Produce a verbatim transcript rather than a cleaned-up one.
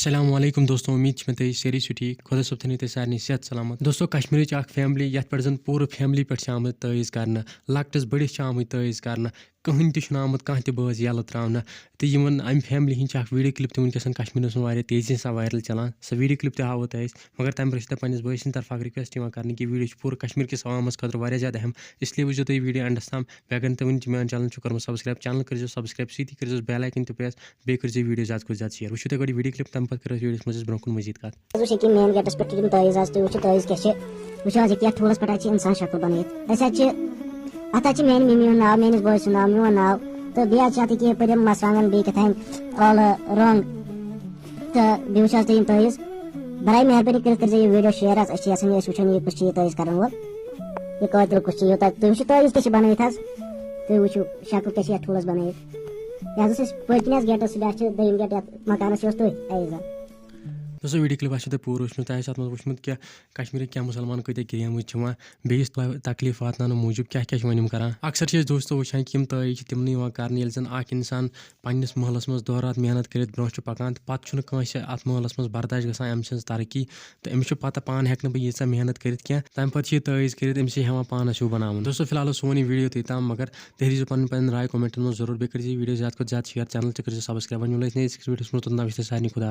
السلام علیکم دوستو، امید چھِ مےٚ تُہۍ سٲری چھِو ٹھیٖک۔ خۄدا صٲب تھٲینو تُہۍ سارنٕے صحت سلامت۔ دوستو، کشمیٖرٕچ اکھ فیملی یتھ پٮ۪ٹھ زن پوٗرٕ فیملی پٮ۪ٹھ چھِ آمٕتۍ تٲویٖز کرنہٕ، لۄکٹِس بٔڑِس چھِ آمٕتۍ تٲویٖز کرنہٕ، کٕہٕنۍ تہِ چھُنہٕ آمُت کانٛہہ تہِ بٲژ یَلہٕ ترٛاونہٕ۔ تہٕ یِمن امہِ فیملی ہٕنٛز چھِ اکھ ویڈیو کلپ تہِ وٕنکیٚس کشمیٖرس منٛز واریاہ تیزی سان وایرل چلان۔ سۄ ویڈیو کلپ تہِ ہاوو تۄہہِ أسۍ، مگر تمہِ برونٛہہ چھِ تۄہہِ پننِس بٲے سٕنٛدِ طرفہٕ اکھ ریکویسٹ یِوان کرنہٕ کہِ ویڈیو چھِ پوٗرٕ کشمیٖر کِس عوامس خٲطرٕ واریاہ زیادٕ اہم، اس لیے وٕچھزیو تُہۍ ویڈیو اینڈس تام۔ بیٚیہِ اگر نہٕ تُہۍ وٕنہِ میون چینل چھُو کوٚرمُت سبسکرایب، چینل کٔرزیو سبسکرایب، سۭتی کٔرزیو بیل آیکن تہِ پریس، بیٚیہِ کٔرزیو ویڈیو زیادٕ کھۄتہٕ زیادٕ شیئر۔ وٕچھِو تُہۍ گۄڈٕ ویڈیو کلپ، تمہِ پتہٕ کرو أسۍ ویڈیوس منٛز أسۍ برونٛہہ کُن مزید کتھ۔ حظ وٕچھ ییٚکیٛاہ مین گیٹس پٮ۪ٹھ یِم تٲویٖز حظ، تُہۍ وٕچھِو تٲویٖز کیٛاہ چھِ، وٕچھِو حظ ییٚکیٛاہ ٹھوٗلس پٮ۪ٹھ حظ چھِ انسان شکل بنٲیِتھ۔ أسۍ حظ چھِ، اتھ حظ چھِ میانہِ ممی ہُنٛد ناو، میٲنِس بٲے سُنٛد ناو، میون ناو، تہٕ بیٚیہِ حظ چھِ اتھ ییٚکیٛاہ یِپٲرۍ یِم مرژٕوانٛگن، بیٚیہِ کیٛاہ تام ٲلہٕ رۄنٛگ، تہٕ بیٚیہِ وٕچھِو حظ تُہۍ یِم تٲویٖز۔ برایہِ مہربٲنی کٔرِتھ کٔرزیٚو یہِ ویڈیو شیئر حظ، أسۍ چھِ یژھان یہِ، أسۍ وٕچھو یہِ کُس چھِ یہِ تٲویٖز کرن وول، یہِ قٲتِل کُس چھِ یوٗتاہ۔ تُہۍ وٕچھِو تٲویٖز کیٛاہ چھِ بنٲیِتھ حظ، تُہۍ وٕچھِو شکل کیٛاہ چھِ یتھ ٹھوٗلس بنٲیِتھ۔ یہِ حظ اوس اَسہِ پٔتۍ کِنۍ حظ گیٹس سۭتۍ، اَسہِ چھِ دوٚیِم گیٹ یَتھ مکانَس، یہِ اوس تُہۍ عزیزا۔ دوستو، ویڈیو کلپ آسیو تۄہہِ پوٗرٕ وٕچھمُت، تۄہہِ آسہِ اَتھ منٛز وٕچھمُت کہِ کشمیٖرٕکۍ کیٛاہ مُسلمان کۭتیٛاہ گریمٕتۍ چھِ یِوان، بیٚیِس تکلیٖف واتناونہٕ موٗجوٗب کیٛاہ کیٛاہ چھِ یِوان یِم کران۔ اکثر چھِ أسۍ دوستو وٕچھان کہِ یِم تٲویٖز چھِ تِمنٕے یِوان کرنہٕ، ییٚلہِ زن اکھ انسان پننِس محلس منٛز دۄہ راتھ محنت کٔرِتھ برونٛہہ چھُ پکان، تہٕ پتہٕ چھُنہٕ کٲنٛسہِ اتھ محلس منٛز برداش گژھان أمۍ سٕنٛز ترقی، تہٕ أمِس چھُ پتہ پانہٕ ہٮ۪کہٕ نہٕ بہٕ ییٖژاہ محنت کٔرِتھ کینٛہہ، تمہِ پتہٕ چھُ یہِ تٲویٖز کٔرِتھ أمِس یہِ ہٮ۪وان پانس ہیوٗ بناوُن۔ دوستو، فی الحال اوس سون یہِ ویڈیو تُہۍ تام، مگر تُہۍ دیٖزیو پنٕنۍ پنٕنۍ راے کمنٹن منٛز ضروٗر، بیٚیہِ کٔرزیو یہِ ویڈیو زیادٕ کھۄتہٕ زیادٕ شیئر، چینل تہِ کٔرزیو سبسکرایب۔ وۄنۍ مِلو أسۍ نٔیِس أکِس ویڈیوس منٛز، توٚتام وٕچھتو سارنٕے خدا۔